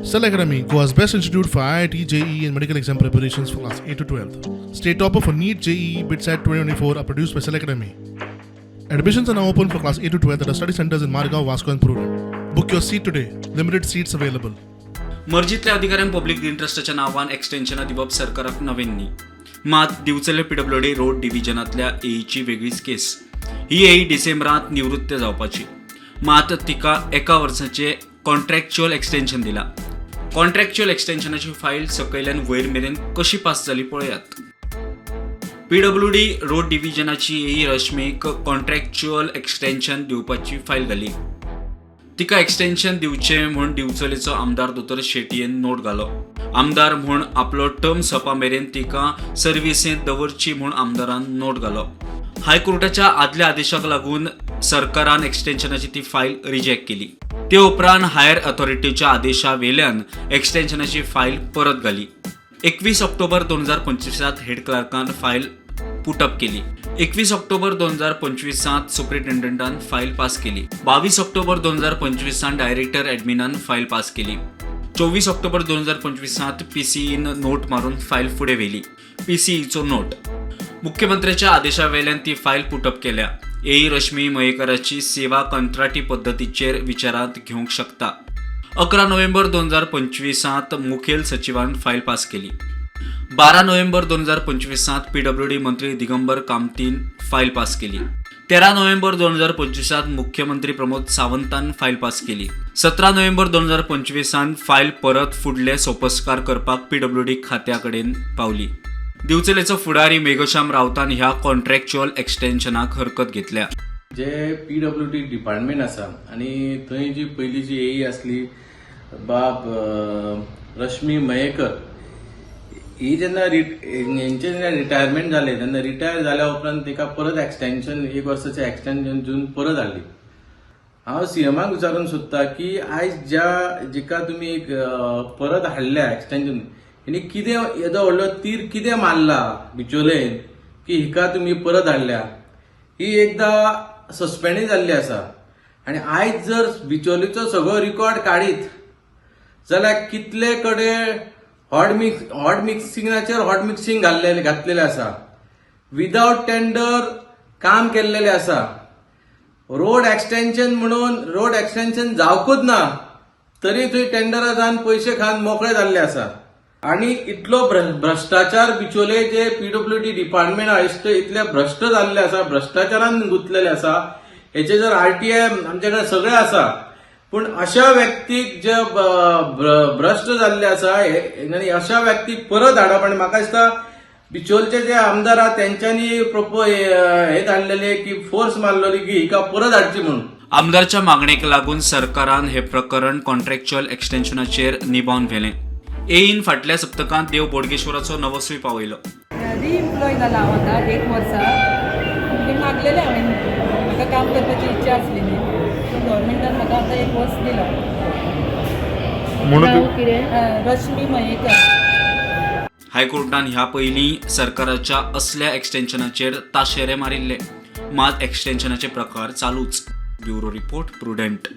Cell Academy, Goa's best institute for IIT, JEE, and medical exam preparations for class 8 to 12. State topper for NEET, JEE, BITSAT 2024 are produced by Cell Academy. Admissions are now open for class 8 to 12 at our study centers in Margao, Vasco, and Prudent. Book your seat today. Limited seats available. मर्जीतल्या अधिकाऱ्यांक public इंट्रस्टाच्या नांवान एक्सटेन्शनां दिवप सरकाराक नवें न्ही. मात दिवचले PWD road डिव्हिजनांतल्या एईची वेगळीच केस. ही एई डिसेंबरांत निवृत्त जावपाची, मात तिका एका वर्साचें कॉन्ट्रॅक्च्युअल एक्सटेन्शन दिलां. कॉन्ट्रॅक्च्युअल एक्सटेन्शनाची फायल सकयल्यान वयर मेरेन कशी पास जाली, पळयात. पीडब्ल्यूडी रोड डिव्हिजनाची एई रश्मीक कॉन्ट्रॅक्च्युअल एक्सटेन्शन दिवपाची फायल घाली. तिका एक्सटेन्शन दिवचें म्हूण दिवचलेचो आमदार दोतोर शेटयेन नोट घालो. आमदार म्हूण आपलो टर्म सोंपा मेरेन तिका सर्विसेंत दवरची म्हूण आमदारान नोट घालो. हायकोर्टाच्या आदल्या आदेशाक लागून सरकारान एक्सटेन्शनाची ती फायल रिजेक्ट केली. ते उपरांत हायर अथॉरिटीच्या आदेशा वेल्यान एक्सटेन्शनाची फायल परत घाली. 21 ऑक्टोबर 2025त हेड क्लार्कान फायल पुटअप केली. 21 ऑक्टोबर 2025त सुप्रिटेंडंटान फायल पास केली. 22 ऑक्टोबर 2025त डायरेक्टर ॲडमिनान फायल पास केली. 24 ऑक्टोबर 2025त पीसीईन नोट मारून फायल फुडें व्हेली. पीसीईचो नोट, मुख्यमंत्र्याच्या आदेशा वेल्यान ती फायल पुटअप केल्या. एई रश्मी मयेकराची सेवा कंत्राटी पद्दतीचेर विचारांत घेवंक शकता. 11 नोव्हेंबर 2025त मुखेल सचिवान फायल पास केली. 12 नोव्हेंबर 2025त पीडब्ल्यूडी मंत्री दिगंबर कामतीन फायल पास केली. 13 नोव्हेंबर 2025त मुख्यमंत्री प्रमोद सावंतान फायल पास केली. 17 नोव्हेंबर 2025त फायल परत फुडले सोपस्कार करपाक पीडब्ल्यूडी खात्या कडेन पावली. दिवचलेचो फुडारी मेघश्याम रावतान ह्या कॉन्ट्रॅक्च्युअल एक्सटेन्शनाक हरकत घेतल्या. जे पीडब्ल्यूडी डिपार्टमेंट आसा आनी थंय जी पयलीं जी एई आसली बाब रश्मी मयेकर, ही जेन्ना हेंचे जेन्ना रिटायरमेंट जालें तेन्ना रिटायर जाल्या उपरांत तिका परत एक्सटेन्शन, एक वर्साचें एक्सटेन्शन दिवन परत हाडली. हांव सीएमाक विचारूंक सोदता की आयज ज्या जिका तुमी एक परत हाडल्या एक्सटेन्शन, हिणी कितें येदो व्हडलो तीर कितें मारला बिचोलेन की हिका तुमी परत हाडल्या? ही एकदां सस्पेंडय जाल्ली आसा आनी आयज जर बिचोलीचो सगळो रिकॉर्ड काडीत जाल्यार कितले कडेन हॉट मिक्सिंगाचेर हॉट मिक्सिंग घातलेले आसा, विदावट टेंडर काम केल्लेले आसा. रोड एक्सटेन्शन म्हणून रोड एक्सटेन्शन जावकूच ना, तरी थंय टेंडरां जावन पयशे खावन मोकळे जाल्ले आसा. आणि इतलो भ्रष्टाचार, बिचोले जे पीडब्ल्यूडी डिपार्टमेंट आयज इतले भ्रष्ट जाल्ले आसा, भ्रष्टाचारान गुंतलेले आसा. हेचे जर आरटीआय आमचे कडेन सगळे आसा, पूण अशा व्यक्तीक जे भ्रष्ट जाल्ले आसा आनी अशा व्यक्तीक परत हाडप. आनी म्हाका दिसता बिचोलचे जे आमदार आहा तेंच्यांनी हे धाडलेले की फोर्स मारलेली की हिका परत हाडची म्हणून. आमदारच्या मागणेक लागून सरकारान हे प्रकरण कॉन्ट्रॅक्च्युअल एक्सटेन्शनाचेर निभावन व्हेलें. एईन फाटल्या सप्तकांत देव बोडगेश्वराचो नवसूय पावयलो. रिइम्प्लॉय जाला हांव आतां एक वर्सा. म्हणजे मागलेलें हांवें, म्हाका काम करपाची इच्छा आसलेली, पूण गव्हर्मेंटान म्हाका आतां एक वर्स दिलां. म्हणून नाव कितें? रश्मी मयेकर. हायकोर्टान ह्या पयलीं सरकाराच्या असल्या एक्सटेन्शनाचेर ताशेरे मारिल्ले, मात एक्सटेन्शनाचे प्रकार चालूच. Bureau report, Prudent.